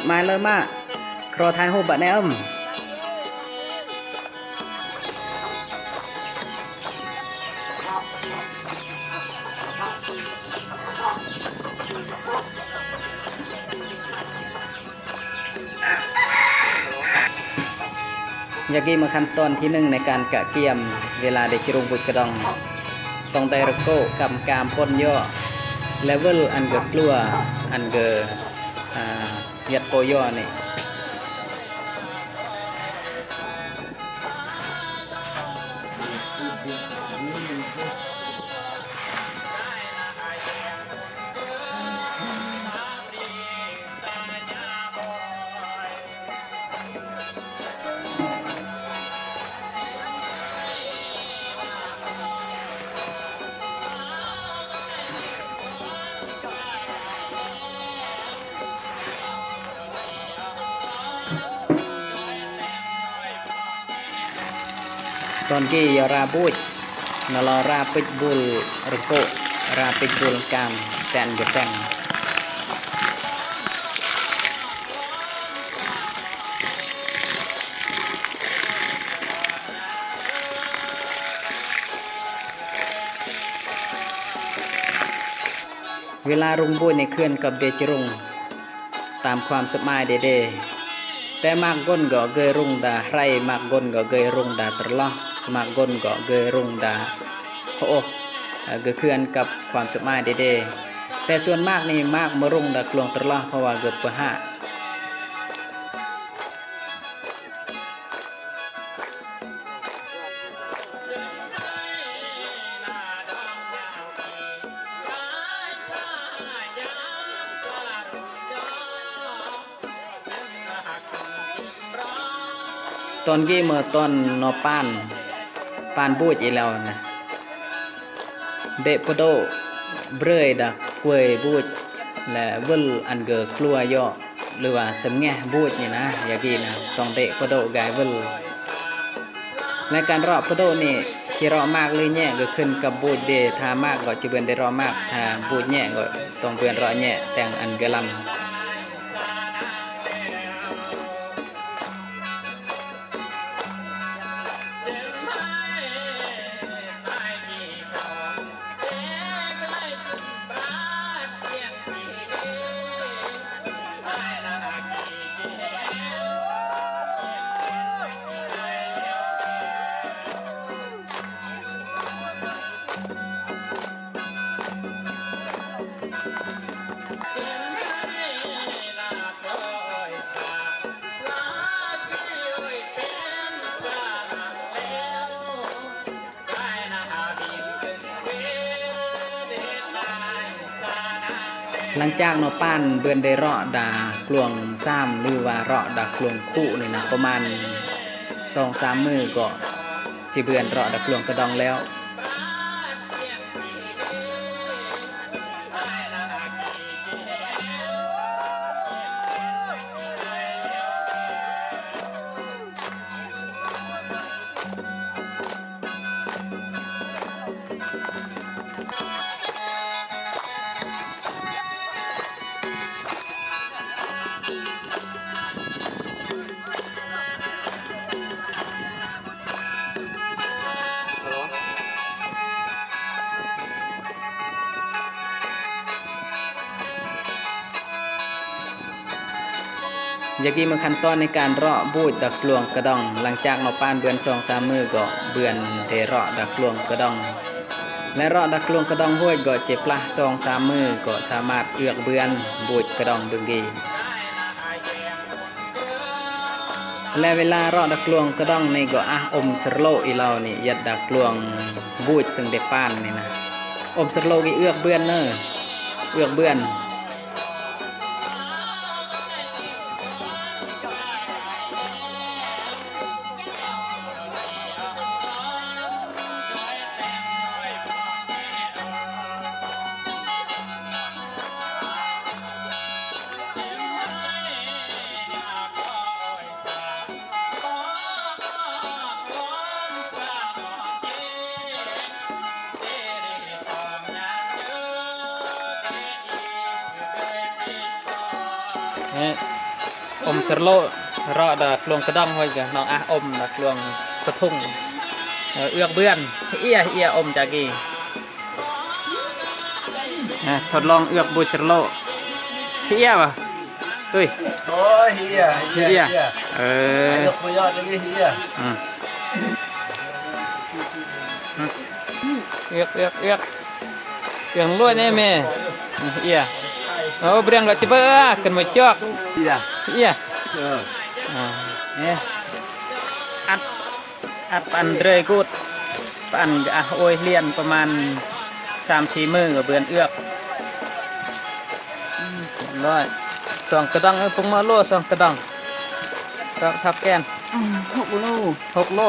ມາເລີຍ ມາ ຂໍຖ່າຍຮູບບາດແດ່ເອີມ. ຢ່າກີ້ ມາຂັ້ນຕອນທີໜຶ່ງໃນການກະກຽມ ເວລາໄດ້ຈະລົງບຸດກະດອງ ຕ້ອງໄດ້ຣະໂກະ ກຳກາມ ປົນຍໍ້ ແລະ ເວີລ ອັນເກີກລັວ ອັນເກີ ອາ ຫຍັດໂປຍໍ້ນີ້. ຕອນກີ້ ຢາລາບູດ ນະລໍຣາປິດບູລຣະໂກະ ຣາປິດບູລກາມ ແຕນກະແຊງ. ເວລາລົງບູດໃນເຂື່ອນກັບເດຈະລົງ ຕາມຄວາມສະບາຍເດເດ ແຕ່ມາກກົ້ນກໍເກີຍລົງດາໄຮ ມາກກົ້ນກໍເກີຍລົງດາຕະຫຼອດ ມາກກົ້ນກໍເກີຍລົງດາ ໂອ ເກີຍເຂື່ອນກັບຄວາມສະບາຍເດເດ ແຕ່ສ່ວນມາກນີ້ ມາກມາລົງດາກລວງຕະຫຼອດ ເພາະວ່າເກີຍປະຫາ ຕອນກີ້ເມື່ອຕອນນໍປານ ປານບູດອີ່ແລ້ວນະ ເດະປະໂດະ ເບຣຍດາກວຍບູດ ແລະ ເວິລອັນເກີກລັວເຍາະ ຫຼືວ່າສຳແງະບູດນີ້ນະ ຢ່າກີ້ນະ ຕ້ອງເດະປະໂດະກາຍເວິລ ແລະ ການເລາະປະໂດະນີ້ ຈະເລາະມາກຫຼືແຍະ ກໍຂຶ້ນກັບບູດເດ ຖ້າມາກກໍຈະເບິ່ນໄດ້ເລາະມາກ ຖ້າບູດແຍະກໍຕ້ອງເບິ່ນເລາະແຍະ ແຕ່ງອັນເກີລຳ. ຫຼັງຈາກນໍປານເບິ່ນໄດ້ເລາະດາກລວງຊາມ ຫຼືວ່າເລາະດາກລວງຄຸນີ້ນະ ປະມານສອງສາມມື້ກໍຈະເບື່ອນເລາະດາກລວງກະດອງແລ້ວ. ຢ່າກີ້ ມາຂັ້ນຕອນໃນການເລາະບູດດາກລວງກະດອງ ຫຼັງຈາກນໍປານເບື່ອນສອງສາມມື້ ກໍເບື່ອນໄດ້ເລາະດາກລວງກະດອງ ແລະ ເລາະດາກລວງກະດອງຫ້ວຍ ກໍເຈັບລະສອງສາມມື້ ກໍສາມາດເອືອກເບື່ອນບູດກະດອງເບິ່ງກີ້. ແລະ ເວລາເລາະດາກລວງກະດອງນີ້ກໍ ອາ ອົມສະໂລອີ່ເຫຼົ່ານີ້ ຢັດດາກລວງບູດເຊິ່ງໄດ້ປານນີ້ນະ ອົມສະໂລອີ່ເອືອກເບື່ອນເນີ ເອືອກເບື່ອນ. ເອີ ອົມເຊີໂລ ເລາະດາກລວງກະດອງ ຫ້ອຍກະນ້ອງອາອົມດາກລວງກະທຸງ ເອີ ເອືອກເບືອນ ເອຍ ເອຍ ອົມຈາກີ ອ່າ ທົດລອງເອືອກບູເຊີໂລ ເອຍ ບໍ່? ຕຸ້ຍ ໂອ້ຍ ເຮຍ ເຮຍ ເຮຍ ເອີ ເອືອກບໍ່ຍອດເລີຍ ເຮຍ ອືມ ອືມ ເອືອກ ເອືອກ ເອືອກ ເອືອກລວຍແນ່ແມ່ ເອຍ ໂອ້ ເບືອງກໍຈະເບີ ຂຶ້ນມາຈອກ ເອຍ ເອຍ ເອີ ອ່າ ນີ້ ອັດ ອັດປານເດຣຍກູດ ປານ ອ່ະ ໂອ້ຍ ລຽນປະມານສາມສີ່ມື້ກໍເບືອນເອືອກ ອືມ ຮຽບຮ້ອຍ ສອງກະດອງ ເອີ ປົງມາໂລ ສອງກະດອງ ກັບທັບແກນ ອ່າ ຫົກໂລ ຫົກໂລ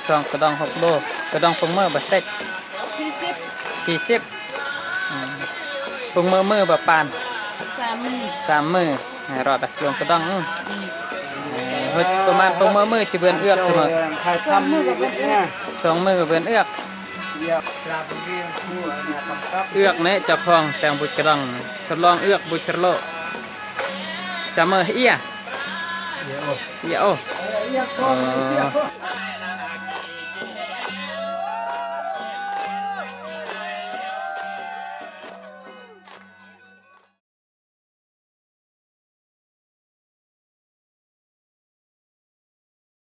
ສອງກະດອງ ຫົກໂລ ກະດອງປົງມາບໍ່ເຕັກ ສີ່ສິບ ສີ່ສິບ ອືມ ປົງມາມື້ບໍ່ປານ ສາມມື້ ສາມມື້ ໃຫ້ລອດລວງກະດອງ ອືມ ເອີ ປະມານປົງມາມື້ຈະເບືອນເອືອກສະເໝີ ສອງມື້ກໍເບືອນເອືອກ ສອງມື້ກໍເບືອນເອືອກ ເອືອກແນ່ເຈົ້າຂອງແຕ່ງບຸດກະດອງ ທົດລອງເອືອກບຸດເຊີໂລ ຈະເໝີເອຍ ເອຍໂອ ເອີ